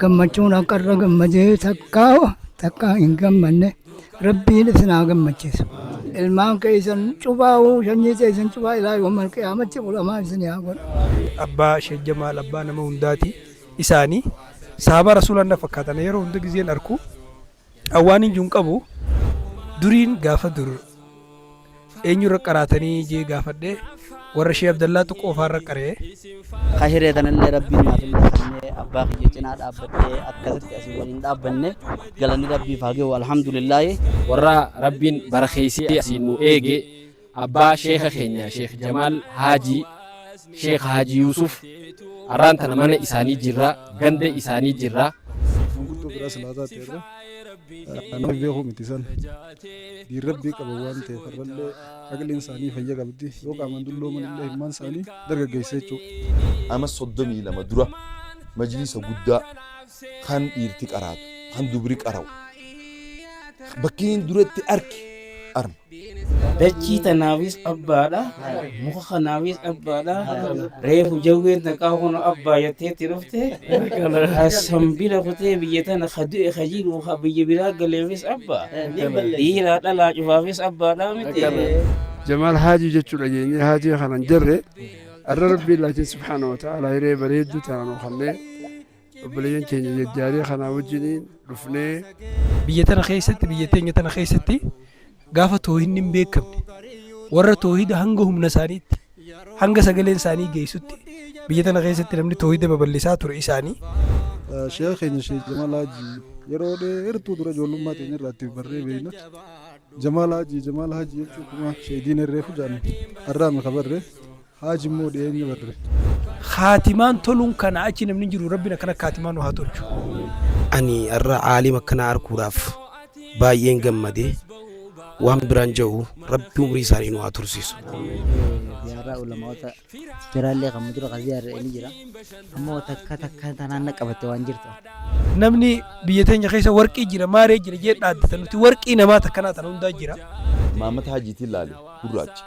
Gammachuun akka irra gammadee takkaa takkaa hin gammanne Rabbiin isin haa gammachiisu. Ilmaan keessan cufaa'uu sanyii teessan cufaa ilaa yoomal qiyaamatti ulamaa isin haa godhu. Abbaa Sheek Jamaal abbaa nama hundaati. Isaanii sahaabaa rasuulaan na fakkaatan yeroo hunda gizeen arku awwaan hin qabu duriin gaafa dur eenyurra qaraatanii jee gaafadhe warra Shee Abdallaa Tuqoofaarra qaree. Ka hiree tanallee Rabbiin naaf illee kennee abbaa kiyya cinaa dhaabbadhee akkasitti asii waliin dhaabbanne galanni Rabbiif haa gahu, alhamdulillaahi. Warra Rabbiin barakeessee asiin nu eege, abbaa sheeka keenya Sheekh Jamaal Haajii, Sheekh Haaji Yuusuf, arraan tana mana isaanii jirra, ganda isaanii jirra. Manguddoo biraa silaa taate irra nama beekuu miti san diin Rabbii qaban waan ta'eef irrallee aqliin isaanii fayya qabdi, yoo qaamaan dullooman illee himmaan isaanii dargaggeessa jechuudha. Ama 32 dura majlisa guddaa kan dhiirti qaraatu kan dubri qara'u bakkiin duratti arke arma. Dachii tanaafis abbaadha, muka kanaafis abbaadha. Reefu jawween takkaa kun abbaa jetteetti dhufte. San bira kutee biyya tana ka du'e ka jiru ka biyya biraa galeefis abbaa. Dhiiraa dhalaa cufaafis abbaadha miti. Jamaal Haajii jechuu dhageenye, Haajii kana hin jirre arra Rabbiin laakiin subhaana wa ta'ala hiree bareedduu tana nu kennee obboleeyyan keenya jajjaarii kanaa wajjiniin dhufnee. Biyya tana keessatti, biyya teenya tana keessatti gaafa toohidni hin beekamne, warra toohida hanga humna isaaniitti, hanga sagaleen isaanii geessutti biyya tana keessatti namni toohida babal'isaa ture isaanii. Sheekha keenya Sheekh Jamaal Haajii yeroo dheertuu dura ijoollummaa teenya irraa itti barree beekna. Jamaal Haajii, Jamaal Haajii jechuun kuma sheediin herreefu jedhan arraame kabarre Haaji immoo dhiyeenya barre. Kaatimaan toluun kana achi namni jiru Rabbiin akkana kaatimaa nu haa tolchu. Ani har'a aalima akkanaa arguudhaaf baay'een gammade. Waan biraan ja'u, Rabbi umrii isaanii nu haa tursiisu. Ziyaaraa ulamaota biraallee kan dura kan ziyaarre ni jira. Ammoo takka takka tanaan na qabatte waan jirtu. Namni biyya teenya keessa warqii jira maaree jira jee dhaaddata, nuti warqii namaa takkanaa tana hundaa jira. Maammata Hajiitiin laale gurraacha.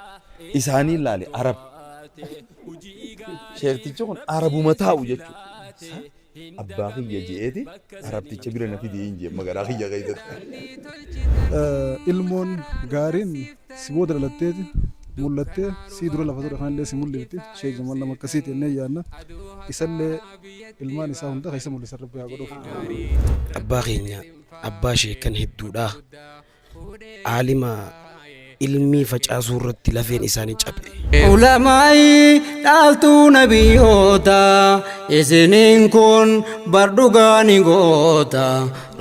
Isaanii laale Arab. Sheektichi kun Arabuma taa'u jechuudha. Abbaa kiyya je'eeti Arabticha bira na fidee hin jee magaalaa kiyya keessatti. Ilmoon gaariin si booda dhalatteeti mul'attee sii dura lafa ture kanallee si mul'ifti. Sheek Jamaal nama akkasiiti jennee yaadna. Isallee ilmaan isaa hunda keessa mul'isan Rabbi haa godhuuf. Abbaa keenya, abbaa sheekkan hedduudha. Aalima ilmii facaasuu irratti lafeen isaanii cabe. Ulamaa'i dhaaltuu nabiyyoota, isiniin kun bar dhugaa ni goota,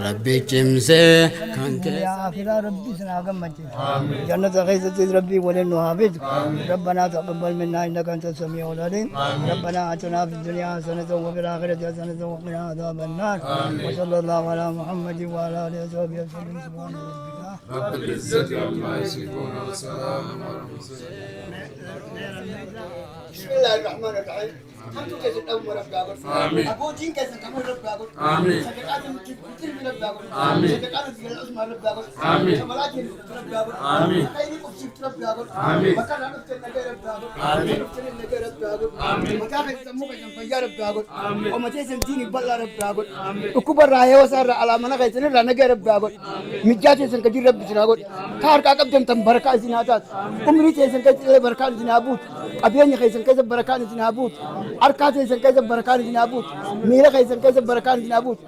Rabbi cimsee kan Duniyaa akhiraa Rabbi isin haa gammachiisu. Jannata keessattis Rabbii waliin nu haa fidu. Rabbanaa taqabbal minnaa innaka anta samii'ul aliim. Rabbanaa atinaa fid dunyaa hasanatan wa fil aakhirati hasanatan wa qinaa adaaban naar. Wa sallallahu alaa Muhammadin wa alaa aalihi wa sahbihi wa sallam. Subhaana rabbika rabbil izzati amma yasifuun wa salaamun alal mursaliin. Bismillahirrahmanirrahim. Hamtuu keessan dhabuma Rabbi haa godhu. Amiin. Abbootiin keessan kamuu Rabbi haa godhu. Amiin. Sadaqaa nuti ilmi Rabbi haa godhu. Amiin. Sadaqaa nuti jala Usmaan Rabbi haa godhu. Amiin. Shamalaa keenya Rabbi haa godhu. Amiin. Bakka inni qubsiiftu Rabbi haa godhu. Amiin. Bakka irraa dhufte nagaya Rabbi haa godhu. Amiin. Bakka dhufte nagaya Rabbi haa godhu. Amiin. Mataa keessan, sammuu keessan fayyaa Rabbi haa godhu. Amiin. Qoma keessan diini bal'aa Rabbi haa godhu. Dhukkuba irraa, heewasa irraa, alaa mana keessan irraa nagaya Rabbi haa godhu. Mijjaa teessan gadi Rabbi isin haa godhu. Ka harkaa qabdan tan barakaa isin haa taatu. Umrii teessan keessa illee barakaan isin haa buutu. Qabeenya keessan keessa barakaan isin haa buutu. Harkaa teessan keessa barakaan isin haa buutu. Miila keessan keessa barakaan isin haa buutu.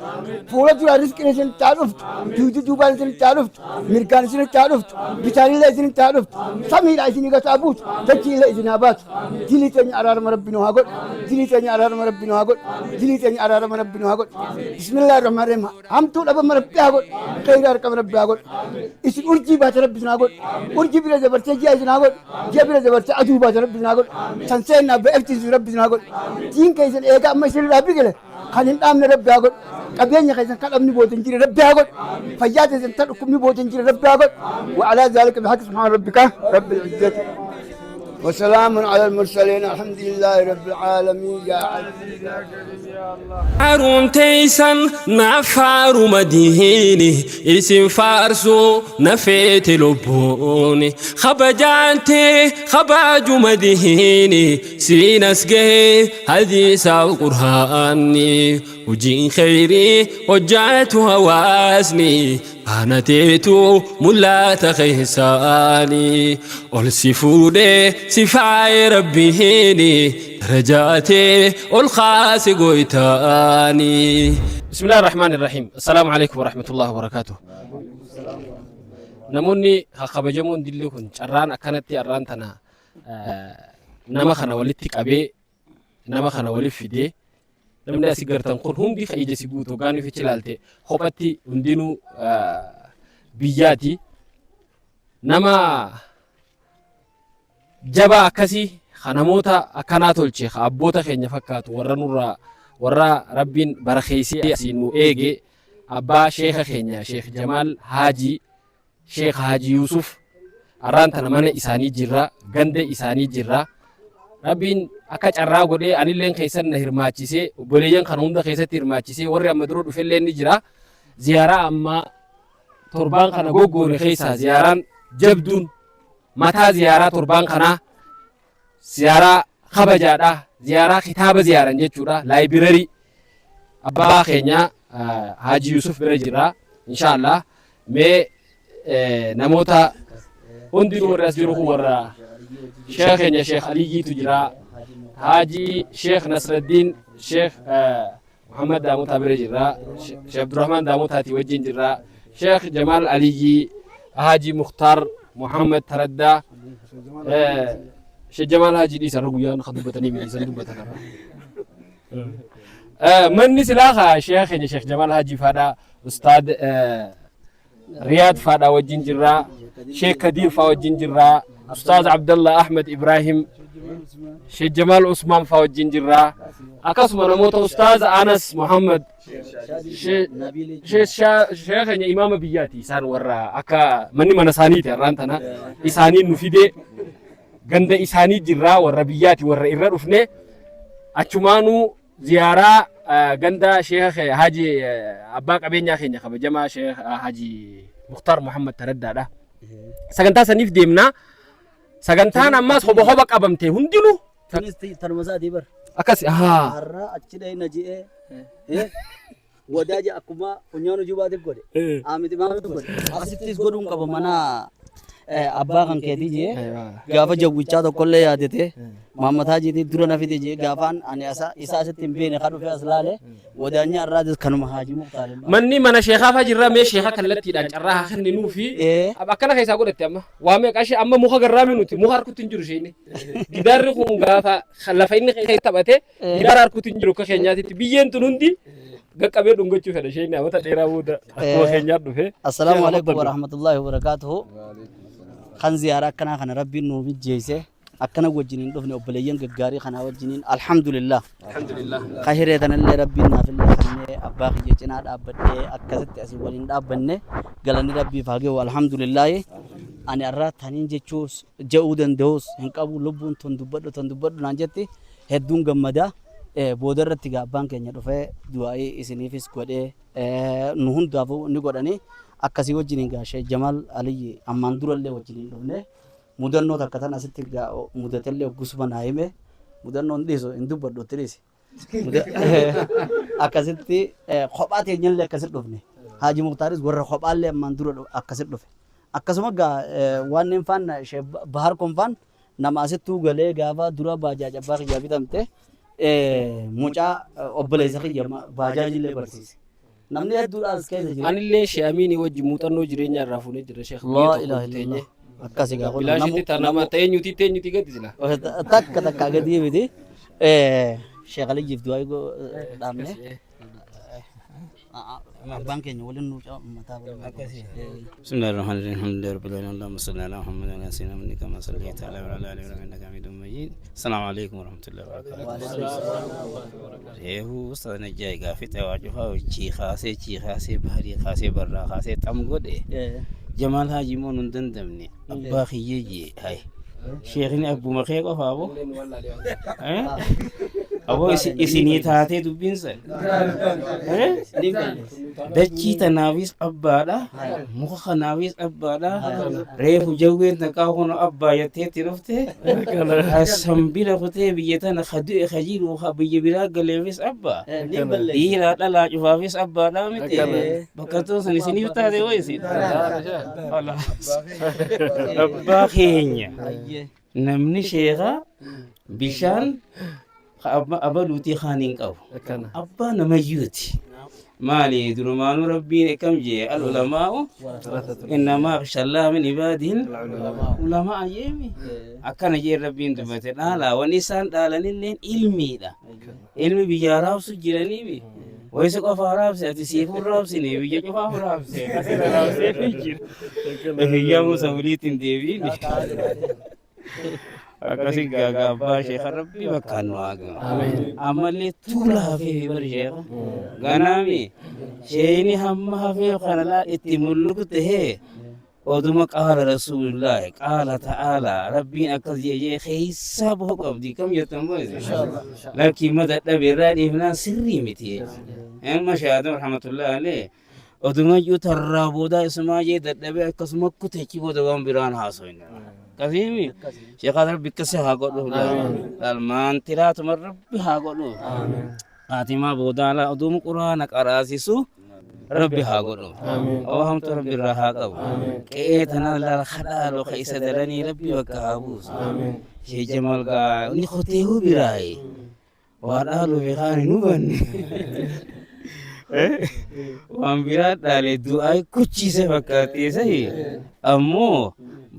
Fuula duraa riskiin isin haa dhuftu. Duuti duubaan isin haa dhuftu. Mirgaan isin haa dhuftu. Bitaanillee isin haa dhuftu. Samiidhaa isin gataa buutu. Dachiillee isin haa baatu. Dilii teenya araarama Rabbi nu haa godhu. Dilii teenya araarama Rabbi nu haa godhu. Dilii teenya araarama Rabbi nu haa godhu. Bismillahir Rahmanir Rahim. Hamtuu dhabama Rabbi haa godhu. Khayrii harkama Rabbi haa godhu. Isin urjii baate Rabbi isin haa godhu. Urjii bira dabartee ji'a isin haa godhu. Ji'a bira dabartee aduu baate Rabbi isin haa godhu. San seennaa ba'efti isin Rabbi isin haa godhu. Diin keessan eegaa amma isin irraa biqile kan hin dhaamne Rabbi haa godhu. Qabeenya keessan kan dhabni booda hin jire Rabbi haa godhu. Fayyaa keessan tan dhukkubni booda hin jire Rabbi haa godhu. Wa alaa zaalika bihaqi subhaana rabbika rabbil izzati. وسلام على المرسلين الحمد لله رب العالمين يا عزيز يا كريم يا الله. Haaromteessan naaf haaruma diini isin faarsuu nafeeti lubbuuni kabajaante kabajuma diini siin as gahee hadiisaaf qur'aanni hojiin kheyrii hojjaatu hawaasni Anateetu mul'ata keessaani ol si fuudhee si faaye rabbiini darajaatee ol kaase goytaani. بسم الله الرحمن الرحيم السلام عليكم ورحمة الله وبركاته. Namoonni kabajamoon dillee kun carraan akkanatti arraan tana nama kana walitti qabee nama kana walitti fidee, namni asii gartan kun hundi ka ija si guutu hoggaan ifichi ilaalte kophatti hundinuu biyyaati. Nama jabaa akkasii ka namoota akkanaa tolche, ka abboota keenya fakkaatu, warra nurraa warra Rabbiin barakeessee asiin nu eege, abbaa sheeka keenya Sheekh Jamaal Haajii, Sheekh Haajii Yuusuf, arraan tana mana isaanii jirra, ganda isaanii jirra. Rabbiin akka carraa godhee anilleen keessan na hirmaachisee, obboleeyyan kana hunda keessatti hirmaachisee, warri amma dura dhufellee ni jira. Ziyaaraa amma torbaan kana goggoone keessaa ziyaaraan jabduun mataa ziyaaraa torbaan kanaa ziyaaraa kabajaadha. Ziyaaraa kitaaba ziyaaran jechuudha. Laayibirarii abbaa keenya Haji Yusuf bira jira. Inshaallah mee namoota hundinuu warri as jiru kun warra sheekh keenya Sheekh Aliyyiitu jira. Haji Sheekh Nasraddiin, Sheekh Muhammad Daamotaa bira jirra. Sheekh Abdurrahman Daamotaatii wajjin jirra. Sheekh Jamaal Aliyyii, Haji Mukhtaar Muhammad Taraddaa, Sheekh Jamaal Haji dhiisa irra guyyaan kan dubbatanii miti isan dubbatan irra. Manni silaa kaa sheekh keenya Sheekh Jamaal Haji faadha, Ustaad Riyaad faadha wajjin jirra. Sheekh Kadiir faa wajjin jirra. Ustaaz Abdallah Ahmed Ibrahim, Sheekh Jamaal Usmaan faa wajjin jirra. Akkasuma namoota Ustaaz Anas Muhammad, Sheekh keenya imaama biyyaati, isaan warra akka manni mana isaaniiti har'aan tana isaaniin nu fide, ganda isaanii jirra, warra biyyaati warra irra dhufne, achumaanuu ziyaaraa ganda Sheekh Haji abbaa qabeenyaa keenya kabajamaa Sheekh Haji Mukhtaar Muhammad Taraddaadha. Sagantaa saniif deemnaa. Sagantaan ammaas hoba hoba qabamte hundinuu. Tunis tanuma isaatii bar. Akkas haa. Har'a achi dhayna ji'ee wadaaja akkuma funyaan hojii baatiif godhe. Amiti maamitu godhe. Asittis godhuun qaba mana abbaa kan keetii jee gaafa jawwichaa tokkollee yaadate Muhammad Haajiitii dura na fide jee gaafaan ani isa asitti hin beekne kan dhufe as laale wadaanyaa irraatis kanuma Haajii Muktaar. Manni mana sheekaa faa jirra, mee sheeka kallattiidhaan carraa haa kenninuu fi akkana keessaa godhatte amma waa meeqa ishee amma muka garraamii nuti muka harkutti hin jiru isheen gidaarri kun gaafa lafa inni keessa taphate gidaara harkutti hin jiru, akka keenyaatitti biyyeen tun hundi gaqqabee dhungachuu fedha isheen amata dheeraa booda akkuma keenyaa dhufe. Assalaamu alaikum warahmatullahi wabarakatuhu. Kan ziyaaraa akkanaa kana Rabbiin nuu mijjeesse, akkana wajjiniin dhufne, obboleeyyan gaggaarii kanaa wajjiniin, alhamdulillah. Alhamdulillah. Ka hiree tanallee Rabbiin naafillee kennee abbaa kiyya cinaa dhaabbadhee akkasitti asii waliin dhaabbanne, galanni Rabbiif haa gahu, alhamdulillah. Ani arraa taniin jechuus je'uu danda'us hin qabu, lubbuun tun dubbadhu tun dubbadhu naan jetti, hedduun gammada. Booda irratti gaa abbaan keenya dhufee du'aa'ii isiniifis godhee nu hundaafuu ni godhanii akkasii wajjiniin gaa Sheekh Jamaal Aliyyi ammaan durallee wajjiniin dhufne, mudannoo takka tan asitti gaa mudatellee hoggusuma naa hime, mudannoon dhiisu hin dubbadhu itti dhiisi. Akkasitti kophaa teenyallee akkasitti dhufne. Haaji Muktaaris warra kophaallee ammaan dura akkasitti dhufe. Akkasuma gaa waan faan Sheekh Bahar Konfaan nama asittuu galee gaafa dura baajaaj abbaa kiyyaa bitamte mucaa obboleessa kiyya baajaajillee barsiise. Namni hedduudha as keessa jira. Anillee Shee Amiinii wajjin muuxannoo jireenyaa irraa fuunee jirra Sheekh biyya Laa tokko ilaaha teenye. illallah. Akkasi gaa kun Bilaashitti tanama teenyuti teenyuti gadi sila. Takka takka gadii miti. Sheekh Aliyyiif du'aa dhaabne. Abbaan keenya waliin nuu mataa waliin. بسم الله الرحمن الرحيم، الحمد لله رب العالمين، اللهم صل على محمد وعلى سيدنا محمد كما صليت على وعلى ال ابراهيم انك حميد مجيد. السلام عليكم ورحمه الله وبركاته. Reefu ustaz Najjaay gaafii waa cufaa chii kaasee chii kaasee baharii kaasee barraa kaasee xam godhe. Jamaal Haajii immoo nun dandamne abbaa kiyyee jee hay. Sheekni abbuma kee qofa aboo. Aboo isinii taatee dubbiin san. Dachii tanaafis abbaadha. Muka kanaafis abbaadha. Reefu jawween takkaa kun abbaa jetteetti dhufte. San bira kutee biyya tana ka du'e ka jiru ka biyya biraa galeefis abbaa. Dhiiraa dhalaa cufaafis abbaadha miti. Bakka too san isiniif taate hoo isin? Abbaa keenya namni sheekha bishaan abaluutii kaan hin qabu. Abbaa namayyuuti. Maali durumaanuu Rabbiin akkam jee al ulamaa'u innamaa yakhshallaaha min ibaadihil ulamaa jeemi. Akkana jee Rabbiin dubbate dhaalaa wanni isaan dhaalanilleen ilmiidha. Ilmi biyyaa raabsu jiraniimi. Wayisa qofaa raabse ati siifuu raabsine biyya cufaaf raabse asirra raabsee jira. Hiyyaa Musa waliitti hin deebiin. Akkasi gaagaa abbaa sheekha rabbi bakkaan nu haa gahu. Ammallee tuula hafee bari sheekha. Ganaami sheeyni hamma hafee kana laa itti mulluku tahee Oduma qaala rasuulillaahi qaala ta'aalaa rabbiin akkas jee jee keessaa bahu qabdi kam jettan moo isin lakkii ma dadhabe irraa dhiifnaan sirrii miti amma shaadam rahmatullahi alee oduma juu tarraa boodaa isumaa jee dadhabe akkasuma kutechi booda waan biraan haasoyna akkasiimi sheekaa rabbi akkasi haa godhu laal maantiraatuma rabbi haa godhu Haatimaa boodaa laa oduuma quraana qaraasisu rabbi haa godhu. Oo hamtu rabbi irraa haa qabu. Qe'ee tanaa laal kadhaalu ka isa daranii rabbi bakka haa buusu. Shee Jamal gaa ni koteehuu biraayi. Waa dhaaluu fi kaan hin hubanne. Waan biraa dhaale du'aa kuchiise fakkaatee sahi. Ammoo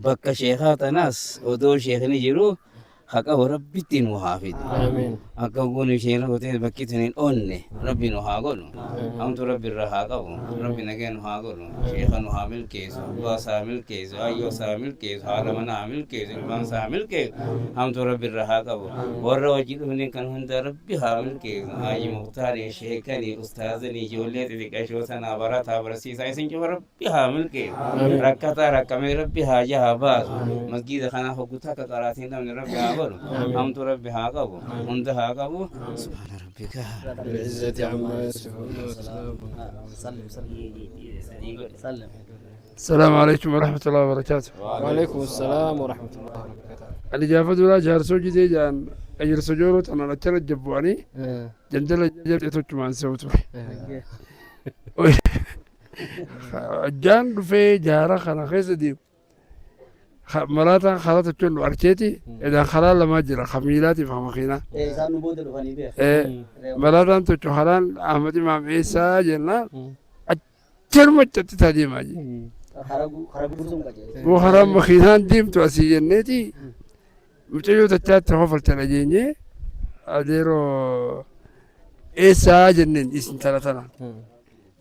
bakka sheekaa tanaas odoo sheekni jiru Haqa rabbitti nu haa fidu. Akka goon isheen rukutee bakki tun hin onne rabbi nu haa godhu. Hamtu rabbi irraa haa qabu. Rabbi nagaya nu haa godhu. Sheekha nu haa milkeessu. Abbaa isaa milkeessu. Hayyoo isaa milkeessu. Haadha mana haa milkeessu. Ilmaan isaa haa milkeessu. Hamtu rabbi irraa haa qabu. Warra wajji dhufne kan hunda rabbi haa milkeessu. Haaji Muktaari, sheekani, ustaazani, ijoollee xixiqqashoo tanaa barataa barsiisaa isin cufa rabbi Rabbi haa milkeessu. Rakkataa rakkamee Rabbi haajaa haa baasu. Masgiida kana hoggu takka qaraatii hin dhabne Rabbi haa godhu. Hamtuu Rabbi haa qabu. Hunda haa qabu. Subhaana Rabbika. Rabbil amma yasifuun wa salaamun. السلام عليكم ورحمة الله وبركاته. وعليكم السلام ورحمة الله وبركاته. Ani gaafa duraa jaarsoo gizee jaan ayyirsa jooroo tanaan achirra jabbu'anii jandala jabdee tochumaan se'u ture. Hojjaan dhufee jaara kana keessa deemu maraataan karaa tokkoon nu arkeeti edaan karaa lamaa jira ka miilaatiif ka makiinaa. Isaan nu booda dhufanii beeku. Maraataan tokko karaan Ahmad Imaam eessaa jennaan achiruma caccitaa deemaa jira. Karaa gursuun qajeelcha. Boo karaan makiinaan deemtu asii jenneeti mucayyoo tachaatti kofalcha dhageenyee adeeroo eessaa jenneen isin tana tana.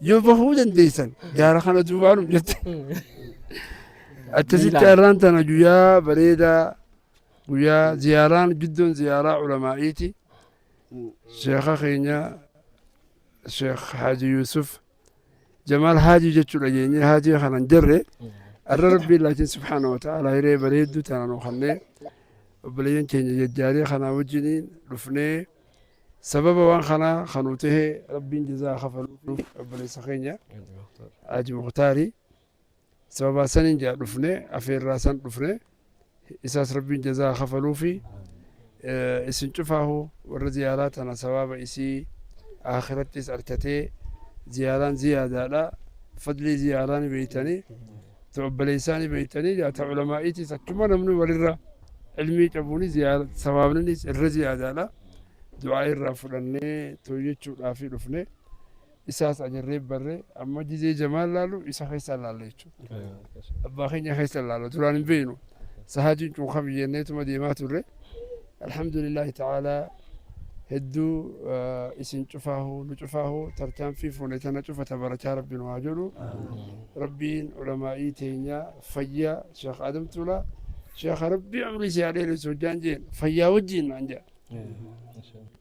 Yoo bahuu dandeessan jaara kana duubaanum jette. Akkasitti har'aan tana guyyaa bareedaa guyyaa ziyaaraan gidduun ziyaaraa ulamaa'iiti. Sheekha keenya Sheekh Haaji Yuusuf Jamaal Haajii jechuu dhageenye Haajii kana hin jirre arra rabbiin laakiin subhaana wa ta'ala hiree bareedduu tana nu kennee obboleeyyan keenya jajjaarii kanaa wajjiniin dhufnee sababa waan kanaa kanuu tahe rabbiin jazaa kafaluuf obboleessa keenya Haji Muktaarii sababaa saniin jaa dhufne afeerraa san dhufne isaas rabbiin jazaa kafaluufi isin cufaahu warra ziyaaraa tana sawaaba isii akhirattis arkatee ziyaaraan ziyaadaadha fadlii ziyaaraa ni beeytanii ta obboleessaa ni beeytanii jaa ta ulamaa'iitis achuma namni walirra ilmii qabuuni sawaabninis irra ziyaadaadha du'aa irraa fudhannee tooyyachuudhaafi dhufne isaas agarree barre amma gizee jamaal laalu isa keessa laalla jechuudha. Abbaa keenya keessa laalla duraan hin beeknu sahaatiin kun kami jenneetuma deemaa turre alhamdulillahi ta'aalaa hedduu isin cufaahu nu cufaahu tarkaanfii fuune tana cufa tabarakaa rabbi nu haa jedhu rabbiin ulamaa'ii teenya fayyaa sheekh Adam Tuulaa sheekha rabbii umrii si haa dheeressu hojjaan jeen fayyaa wajjiin naan jedha.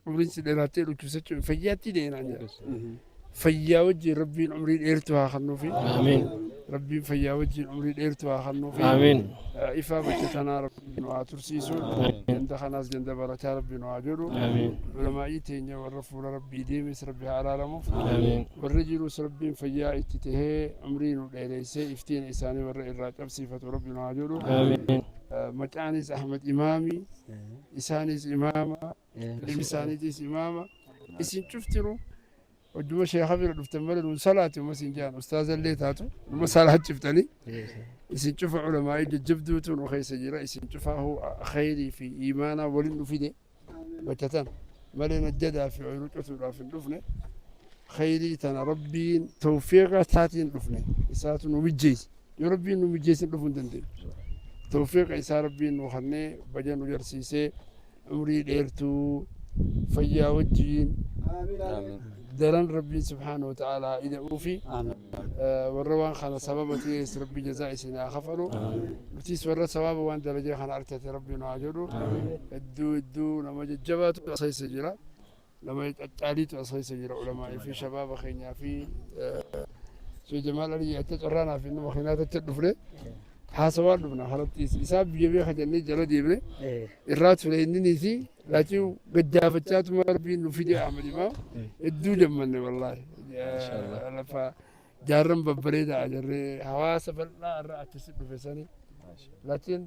Umriin si dheeraattee dhukkubsachuun fayyaatti deena jedha. Fayyaa wajjin rabbiin umrii dheertuu haa kennuufi. Amiin. Rabbiin fayyaa wajjin umrii dheertuu haa kennuufi. Aamiin. Ifaa bakka tanaa Rabbiin nu haa tursiisu. Ganda kanaas ganda barakaa Rabbi nu haa godhu. Aamiin. Ulamaa'ii teenya warra fuula Rabbii deemes Rabbi haa araaramuuf. Aamiin. Warra jirus Rabbiin fayyaa itti tahee umrii nu dheereessee iftiina isaanii warra irraa cabsiifatu Rabbi nu haa godhu. Aamiin. Maqaanis Ahmad Imaami, isaanis imaama, ilmi isaaniitis imaama. Isin cuftinu hojjuma sheekha bira dhuftan malee nun salaati uma isin jedhan ustaazallee taatu numa salaachiftanii isin cufa ulamaa'ii jajjabduutu nu keessa jira isin cufaahu khayrii fi iimaanaa waliin nu fide bakka tana malee najjadaa fi ooyiruu qotuudhaaf hin dhufne khayrii tana rabbiin tawfiiqa isaatiin dhufne isaatu nu mijjeesse yoo rabbiin nu mijjeessin dhufuu hin dandeenyu tawfiiqa isaa rabbiin nu kennee baja nu jarsiisee umrii dheertuu fayyaa wajjiin daran rabbiin subhaanahu wa ta'aalaa ida'uufi warra waan kana sababa ta'es rabbi jazaa isin haa kafalu nutis warra sababa waan darajaa kana argate rabbi nu haa jedhu hedduu hedduu nama jajjabaatu as keessa jira nama caccaaliitu as keessa jira ulamaa'ii fi shabaaba keenyaa fi Sheekh Jamaal Aliyyi acha carraanaa fi nama keenyaa tacha dhufne haasawaa dhufna harattiis isaa biyya beeka jennee jala deemne irraa ture inniniisi laakiin gaddaafachaatuma rabbiin nu fide Ahmad Imaam hedduu gammanne wallaahi lafa jaarran babbareedaa agarree hawaasa bal'aa irra akkasi dhufe sani laakiin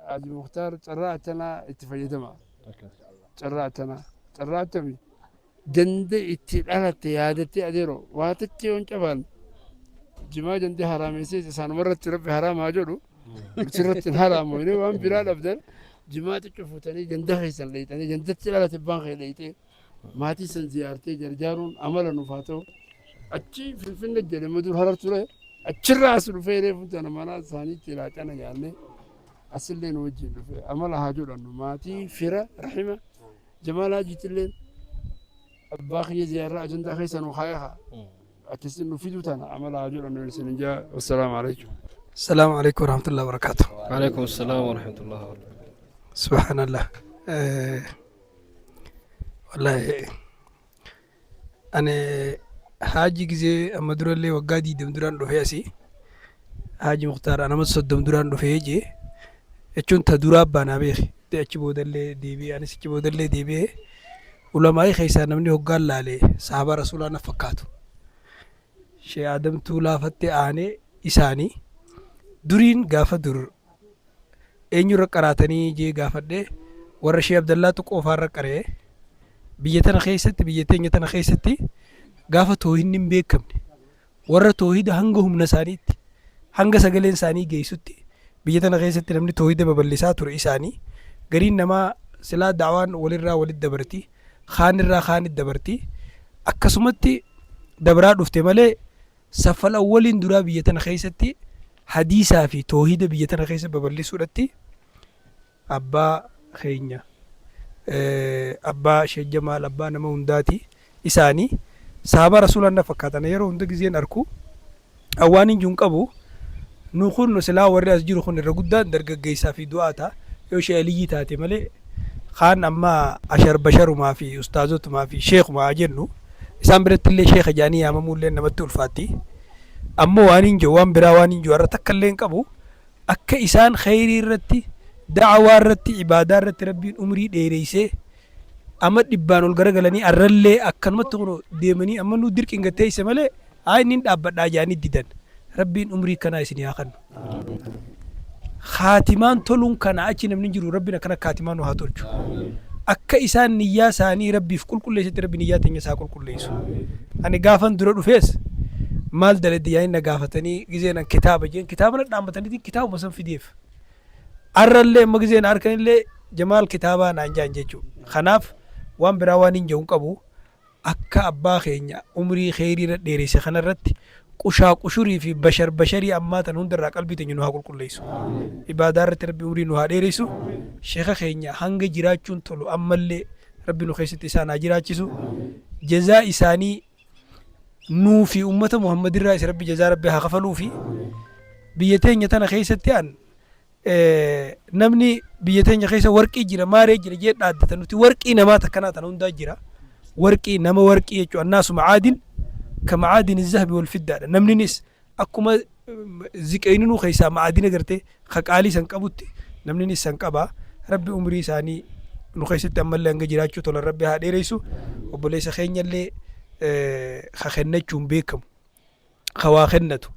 Haji Muktaar carraa akkanaa itti fayyadama carraa akkanaa carraa akkamii Ganda itti dhalatte yaadattee adeero waa takka yoon cabaan jimaa gandi haraameessee isaanuma irratti rabbi haraam haa jedhu sirratti hin haraamoyne waan biraa dhabdan jimaa xiqqoo fuutanii ganda keessan dheeyxanii gandatti dhalate abbaan kee dheeyxee maatii san ziyaartee jarjaaruun amala nuuf haa ta'u achi finfinne jedhe madur harar ture achirraa as dhufee reefu tana mana isaaniitti laaqana nyaanne asillee nu wajjin dhufe amala haa jedhannu maatii fira rahima Jamaal Haajiitilleen abbaa kiyya ziyaarraa ajandaa keessa nu kaaya haa akkasitti nu fiduu tana amala haa jedhannu isin jaa wassalaamu alaikum. Salaamu alaikum warahmatullahi wabarakatuh. Waalaikum salaam warahmatullahi wabarakatuh. Subhanallah. Wallahi ani haaji gizee amma durallee waggaa 20 duraan dhufee asii haaji muktaar anama 30 duraan dhufee jee jechuun ta duraa abbaa naa beeki achi boodallee deebi'ee anis achi boodallee deebi'ee ulamaa'ii keessaa namni hoggaan laale sahabaa rasuulaa na fakkaatu shee aadamtuu laafatte aanee isaanii duriin gaafa dur eenyurra qaraatanii jee gaafadhe warra shee Abdallaa Tuqoo faarra qara'e biyya tana keessatti biyya teenya tana keessatti gaafa toohinni hin beekamne warra toohida hanga humna isaaniitti hanga sagaleen isaanii geessutti biyya tana keessatti namni toohida babal'isaa ture isaanii gariin namaa silaa da'waan walirraa walitti dabarti kaanirraa kaanitti dabarti akkasumatti dabraa dhufte malee Saffal awwaliin duraa biyya tana keessatti hadiisaa fi toohida biyya tana keessa babal'isuudhatti abbaa keenya abbaa Sheekh Jamaal abbaa nama hundaati isaanii sahabaa rasuulaa na fakkaatan yeroo hunda gizeen arku awwaan hin jiru qabu nu kun silaa warri as jiru kun irra guddaan dargaggeessaa fi du'aata yoo Sheekh Aliyyii taate malee kaan amma ashar basharumaa fi ustaazotumaa fi sheekumaa jennu Isaan birattillee sheekha jedhanii yaamamuulleen namatti ulfaatti. Ammoo waaniin jedhu waan biraa waaniin jedhu har'a takkallee hin qabu. Akka isaan kheyrii irratti, da'awaa irratti, ibaadaa irratti Rabbiin umrii dheereysee ama dhibbaan ol garagalanii arrallee akkanumatti kunoo deemanii amma nuu dirqiin gad teeyse malee haa inni hin dhaabbadhaa jedhanii didan. Rabbiin umrii akkanaa isinii haa kannu. Kaatimaan toluun kanaa achi namni hin jiru Rabbiin akkana kaatimaa nu haa tolchu. Akka isaan niyyaa isaanii Rabbiif qulqulleessetti Rabbi niyyaa teenyas haa qulqulleessu. Ani gaafan dura dhufees maal daladde jedhanii na gaafatanii gizeen an kitaaba jeen kitaaba na dhaammataniitiin kitaabuma san fideef. Arrallee amma gizeen harkanillee Jamaal kitaabaa naan jaan jechuudha. Kanaaf waan biraa waan hin jedhu hin qabu. Akka abbaa keenya umrii kheyrii irra dheereyse kana irratti qushaa qushurii fi bashar basharii ammaa tana hunda irraa qalbii teenya nu haa qulqulleeysu. Ibaadaa irratti Rabbi umrii nu haa dheereysu. Sheekha keenya hanga jiraachuun tolu ammallee Rabbi nu keessatti isaan haa jiraachisu. Jazaa isaanii nuu fi ummata Muhammad irraa isa Rabbi jazaa Rabbi haa kafaluufi. Biyya teenya tana keessatti an namni biyya teenya keessa warqii jira maaree jira jee dhaaddata nuti warqii namaa takkanaa tana hundaa jira warqii nama warqii jechuun annaasu macaadin ka macaadin zahabi wal fiddaadha namninis akkuma Ziqeyninuu keessaa ma'adina gartee ka qaalii san qabutti namni san qaba. Rabbi umrii isaanii nu keessatti ammallee hanga jiraachuu tolan Rabbi haa dheereysu. Obboleessa keenyallee ka kennachuun beekamu, ka waa kennatu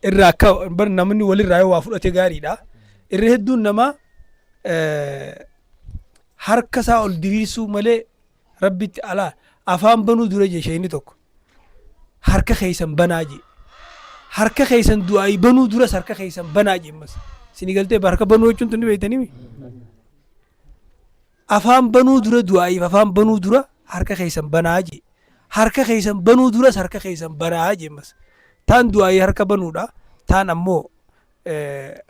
irraa akka bar namni walirraa yoo waa fudhate gaariidha. Irra hedduun namaa harka isaa ol diriirsuu malee Rabbitti alaa afaan banuu dura jee sheeyni tokko harka keeysan banaa jee. Harka keeysan du'aa'ii banuu duras harka keeysan banaa jee ammas. Isinii galtee harka banuu jechuun tun ni beeytanii. Afaan banuu dura du'aa'iif afaan banuu dura harka keeysan banaa jee. Harka keeysan banuu duras harka keeysan banaa jee ammas. Taan du'aa'ii harka banuudha. Taan ammoo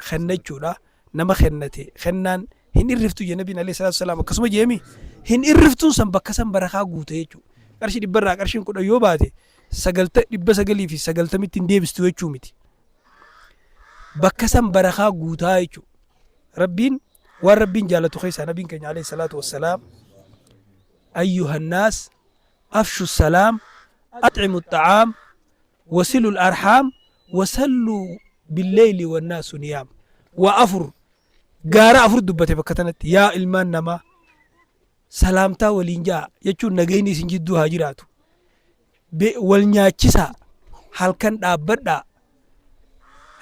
kennachuudha. Nama kennate kennaan hin irriftu jee Nabiin alayhi salaatu wasalaam, akkasuma jeemi hin irriftuun san bakka san barakaa guute jechuudha. Qarshii 100rraa qarshiin 10 yoo baate sagalta 990tti hin deebistu jechuu miti. Bakka san barakaa guutaa jechuudha. Rabbiin waan Rabbiin jaalatu keessaa Nabiin keenya alayhi salaatu wassalaam, ayyuha nnaas afshu salaam, at'imu xa'aam, wasilu arhaam, wasalluu billeyli wannaasu niyaam. Waa afur, gaara afur dubbate bakka tanatti. Yaa ilmaan namaa, salaamtaa waliin ja'a jechuun nagayni isin jidduu haa jiraatu, wal nyaachisaa, halkan dhaabbadhaa,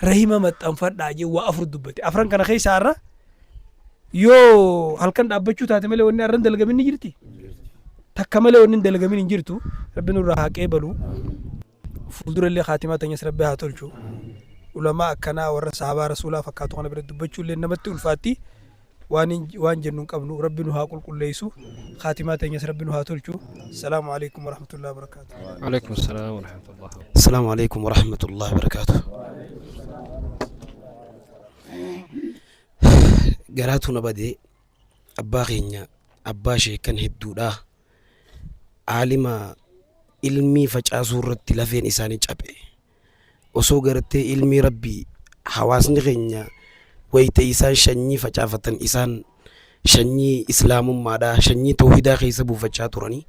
rahima maxxanfadhaa jee waa afur dubbate. Afran kana keessaa har'a yoo halkan dhaabbachuu taate malee wanni har'a hin dalagamin ni jirti. Takka malee wanni hin dalagamin hin jirtu. Rabbi nurraa haa qeebalu. Fuuldura illee kaatimaa teenyas Rabbi haa tolchu. Ulamaa akkanaa warra sahabaa rasuulaa fakkaatu kana bira dubbachuu illee namatti ulfaatti. Waan waan jennu hin qabnu. Rabbi nu haa qulqulleessu. Kaatimaa teenyas Rabbi nu haa tolchu. Salaamu alaikum warahmatullahi wabarakaatu. Alaikum salaam wa rahmatullah. Assalamu alaikum warahmatullahi wabarakatuh. Garaatu na badee. Abbaa keenya, abbaa sheekkan hedduudha, aalima ilmii facaasuu irratti lafeen isaanii caphe. Osoo gartee ilmii Rabbii hawaasni keenya wayta isaan shanyii facaafatan, isaan shanyii islaamummaadha, shanyii tawhidaa keessa buufachaa turanii.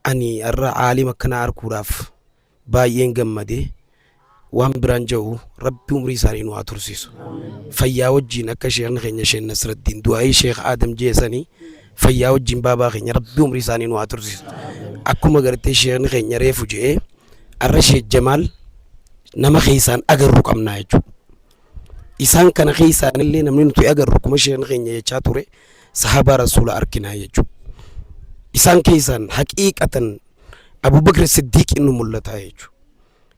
Ani har'a aalima akkanaa arkuudhaaf baay'een gammade. Waan biraan ja'u, Rabbi umrii isaanii nu haa tursiisu fayyaa wajjiin, akka sheekni keenya Sheekh Nasraddiin du'aa'ii Sheekh Aadam je'e sanii, fayyaa wajjiin baabaa keenya Rabbi umrii isaanii nu haa tursiisu. Akkuma gartee sheekni keenya reefu je'e, arra Sheekh Jamaal nama keessaan agarru qabnaa jechuudha. Isaan kana keessaan illee namni nuti agarru, akkuma sheekni keenya jechaa ture, sahabaa rasuula arkinaa jechuudha. Isaan keessaan haqiiqatan Abubakar Siddiiqiin nu mul'ataa jechuudha.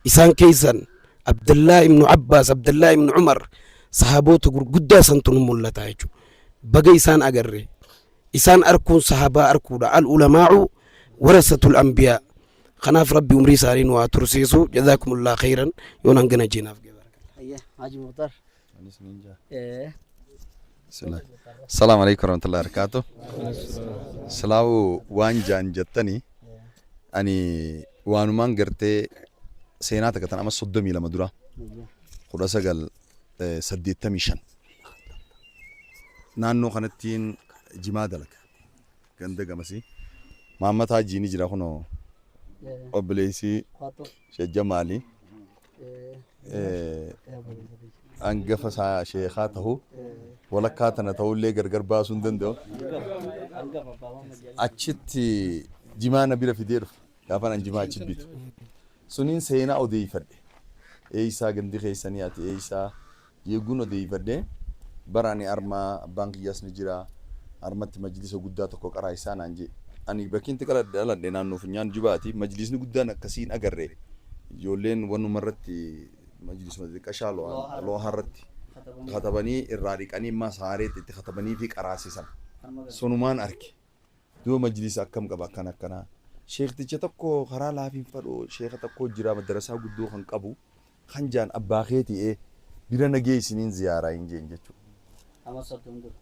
Isaan keessaan Abdallaa ibnu Abbaas, Abdallaa ibnu Umar, sahaboota gurguddaa santu nu mul'ataa jechuudha. Baga isaan agarre. Isaan arkuun sahabaa arkuudha. Al ulamaa'u warasatul anbiyaa. Kanaaf Rabbi umrii isaanii nu haa tursiisu. Jazaakumullah khayran. Yoon hangana jeenaaf. Hayya, Haji Mukhtar. Salaamu alaikum warahmatullahi wabarakatuh. Silaawu waan jaan jettanii, ani waanumaan gartee seenaa takka tan amma 32 dura, 1985, naannoo kanattiin jimaa dalaga ganda gamasii Mahammad Haajii ni jira, kunoo obboleessi Sheekh Jamaali hangafa isaa sheekaa tahu walakkaa tana ta'ullee gargar baasuu hin danda'u. Achitti jimaa na bira fidee dhufa gaafan an jimaa achi bitu. Suniin seenaa odeeffadhe. Eeysaa gandi keessanii, ati eeysaa yeeguun odeeffadhe. Bara ani armaa abbaan kiyyaas ni jira. Armatti majlisa guddaa tokko qaraayisaa naan jee. Ani bakki itti dhaladhe naannoo Funyaan Jubaati. Majlisni guddaan akkasii hin agarre. Ijoolleen wanuma irratti majlisuma xixiqqashaa loohaa irratti katabanii irraa dhiqanii immaa saareetti itti katabanii fi qaraasisan. Sunumaan arge. Duuba majlisa akkam qaba, akkana akkanaa. Sheekticha tokko karaa laafiin fadhoo sheeka tokko jira, madarasaa guddoo kan qabu kan jaan abbaa keetii bira na geessiniin ziyaaraa hin jeen jechuudha.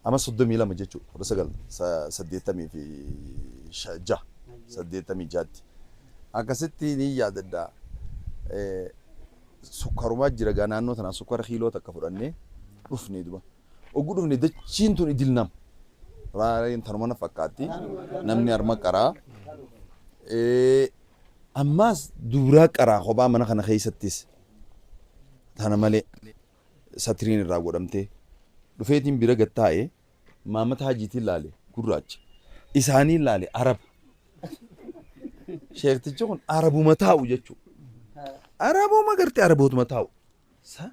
Ama 32 jechuudha, 1986, 86tti. Akkasitti ni yaadadha. Sukkarumaa jira gaa naannoo tanaa, sukkara kiiloo takka fudhannee dhufne duba. Oguu dhufne dachiin tun idil nam. Raareen tanuma na fakkaatti. Namni harma qaraa. Ammaas dubraa qaraa kophaa mana kana keessattis. Tana malee satiriin irraa godhamtee dhufeetiin bira gad taa'e. Maamata Hajiitiin laale gurraacha. Isaaniin laale Araba. Sheektichi kun Arabuma taa'u jechuudha. Arabuma gartee Arabootuma taa'u. Sa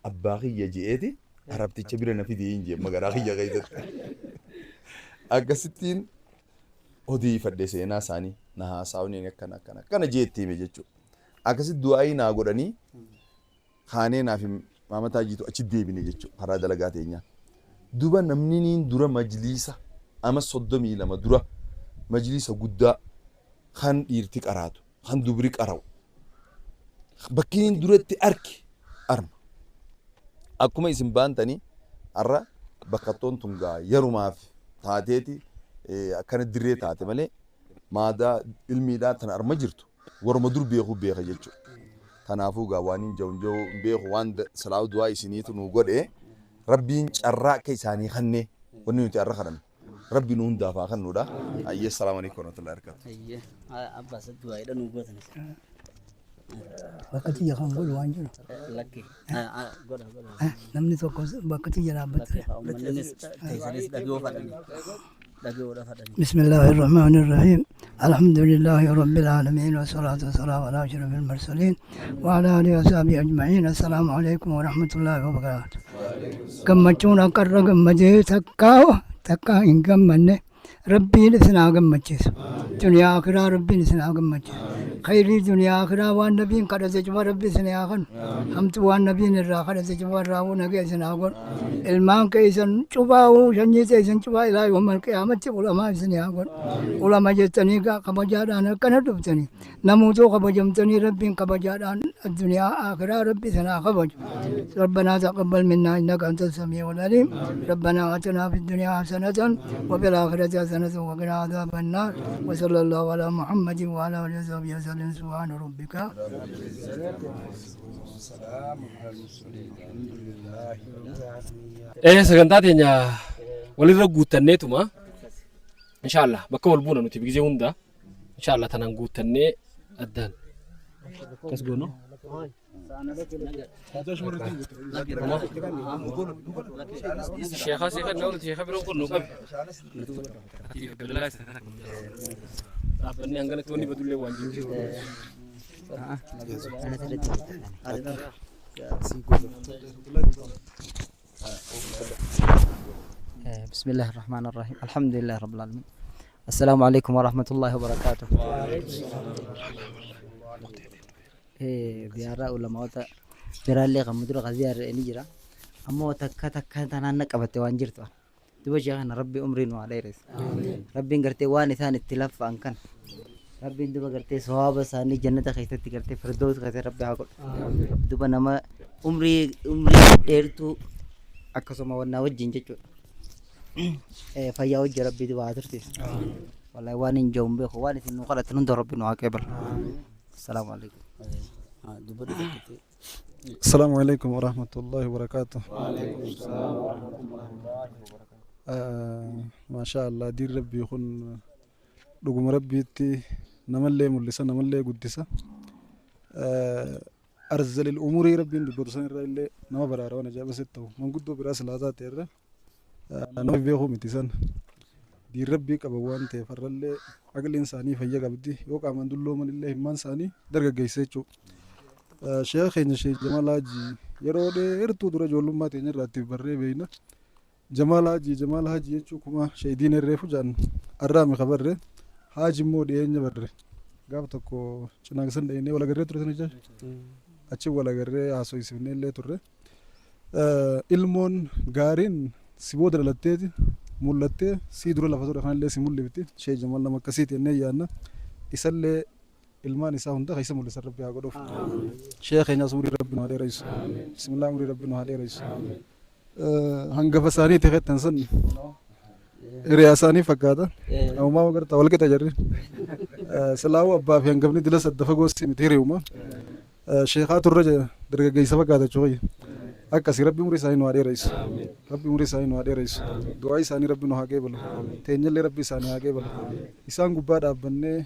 abbaa kiyya je'eeti Arabticha bira na fidee hin jee magaraa kiyya keessatti. Akkasittiin odeeffadhe seenaa isaanii na haasaawni akkana akkana akkana jee itti hime jechuudha. Akkasitti du'aayii naa godhanii kaanee naa fi Maamad Haajiitu achi deebine jechuudha karaa dalagaa teenyaa. Duba namni niin dura majliisa ama 32 dura majliisa guddaa kan dhiirti qaraatu kan dubri qara'u bakki niin dura itti arke arma. Akkuma isin baantanii har'a bakkattoon tun gaa yarumaaf taateeti akkana dirree taate malee maadaa ilmiidhaa tana arma jirtu waruma dur beekuu beeka jechuudha. Tanaafuu gaa waanin ja'u hin ja'u hin beeku waan silaa'uu du'aa isiniitu nuu godhe Rabbiin carraa akka isaanii kannee wanni nuti har'a kadhannu Rabbi nu hundaaf haa kannuudha. Ayyee salaamu alaikum warahmatullahi wabarakatuh. Ayyee abbaa isa du'aa nuu gootan. Bakka tiyya kan godhu waan jiru. Lakki godha godha. Namni tokko bakka tiyya dhaabbate. Uummannis teessanis dhaga'uu fadhani. Dhaga'uudha fadhani. بسم الله الرحمن الرحيم الحمد لله رب العالمين والصلاة والسلام على أشرف المرسلين وعلى آله وصحبه أجمعين السلام عليكم ورحمة الله وبركاته gammachuun akka irra gammadee takkaa takkaa hin gammanne Rabbiin isin haa gammachiisu. Duniyaa akiraa Rabbiin isin haa gammachiisu. Khayrii duniyaa akiraa waan nabiin kadhate cufa Rabbi isin haa kanu. Hamtuu waan nabiin irraa kadhate cufa irraa nagaya isin haa godhu. Ilmaan keessan cufaa'uu sanyii teessan cufaa ilaa yoomal qiyaamatti ulamaa isin haa godhu. Ulama jettanii kabajaadhaan akkana dhuftanii namootoo kabajamtanii Rabbiin kabajaadhaan addunyaa akiraa Rabbi isin haa kabaju. ربنا تقبل منا إنك أنت السميع العليم ربنا آتنا في الدنيا حسنة وفي الآخرة حسنة وقنا عذاب النار وصلى الله على محمد وعلى آله وصحبه وسلم سبحان ربك Ee sagantaa teenya walirra guuttanneetuma inshaallah bakka wal buuna nuti gizee hunda inshaallah tanaan guuttannee addaan akkas goonu. Sheekha seeqa naa sheekha biroo kun nu qabi. Dhaabbanni hanganatti wanni badullee waan jiru. بسم الله الرحمن الرحيم الحمد لله رب العالمين السلام عليكم ورحمة الله وبركاته Ziyaaraa ulamaota biraallee kan dura kan ziyaarre ni jira. Ammoo takka takka tanaan na qabatte waan jirtu. Duba ishee kana rabbi umrii nu haa dheeressu. Rabbiin gartee waan isaan itti laffa'an kana rabbiin duba gartee sawaaba isaanii jannata keessatti gartee firdoos keessatti rabbi haa godhu. Duba nama umrii umrii dheertuu akkasuma wannaa wajjin jechuudha. Fayyaa wajjin rabbi duba haa tursiisu. Wallahi waan hin jiru hin beeku waan isin nu kadhatan hunda rabbi nu haa qeebalu. Assalaamu alaikum. Assalamu alaikum warahmatullahi wabarakatuh. Maashaa Allah diin rabbii kun dhuguma rabbiitti namallee mul'isa namallee guddisa. Arzalil umurii rabbiin dubbatu san irra illee nama baraara waan ajaa'iba sitti ta'u manguddoo biraa silaa taate irra nama beekuu miti san. Diin rabbii qaban waan ta'eef har'allee aqliin isaanii fayya qabdi yoo qaamaan dullooman illee himmaan isaanii dargaggeessa jechuudha. Sheekha keenya Sheekh Jamaal Haajii yeroo dheertuu dura ijoollummaa teenya irraa itti barree beekna. Jamaal Haajii Jamaal Haajii jechuu kuma sheeydiin herreefu jaan arraami ka barre Haaji immoo dhiyeenya barre gaaf tokko cinaaqsan dhaynee wal agarree ture sana jecha achi wal agarree haasoysifnee illee turre. Ilmoon gaariin si booda dhalatteeti mul'attee sii dura lafa ture kanallee si mul'ifti. Sheek Jamaal nama akkasiiti jennee yaadna. Isallee ilmaan isaa hunda keessa mul'isan Rabbi haa godhuuf. Sheekh keenyaas umurii Rabbi nu haa dheereysu. Bismillah umurii Rabbi nu haa dheereysu. Hangafa isaaniiti kettan san hiriyaa isaanii fakkaata. Namumaa agartaa wal qixa jarri. Silaa'uu abbaa fi hangafni dilas adda fagoo si miti hiriyuma. Sheekaa turre dargaggeessa fakkaata jechuudha. Akkasii Rabbi umurii isaanii nu haa dheereysu. Rabbi umurii isaanii nu haa dheereysu. Du'aa isaanii Rabbi nu haa qeebalu. Teenyallee Rabbi isaanii haa qeebalu. Isaan gubbaa dhaabbannee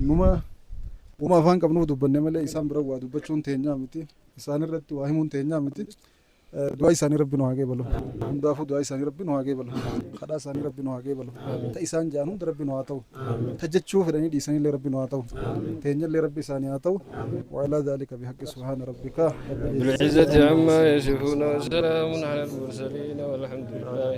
numa wama afaan qabnuuf dubbanne malee isaan bira waa dubbachuun teenyaa miti. Isaan irratti waa himuun teenyaa miti. Du'aa isaanii Rabbi nu haa qeebalu. Hundaafuu du'aa isaanii Rabbi nu haa qeebalu. Kadhaa isaanii Rabbi nu haa qeebalu. Ta isaan ja'an hunda Rabbi nu haa ta'u. Ta jechuu fedhanii dhiisanillee Rabbi nu haa ta'u. Teenyallee Rabbi isaanii haa ta'u. Wa'alaa dhaalika bihaqqi subhaana rabbika. بالعزة عما يصفون وسلام على المرسلين والحمد لله.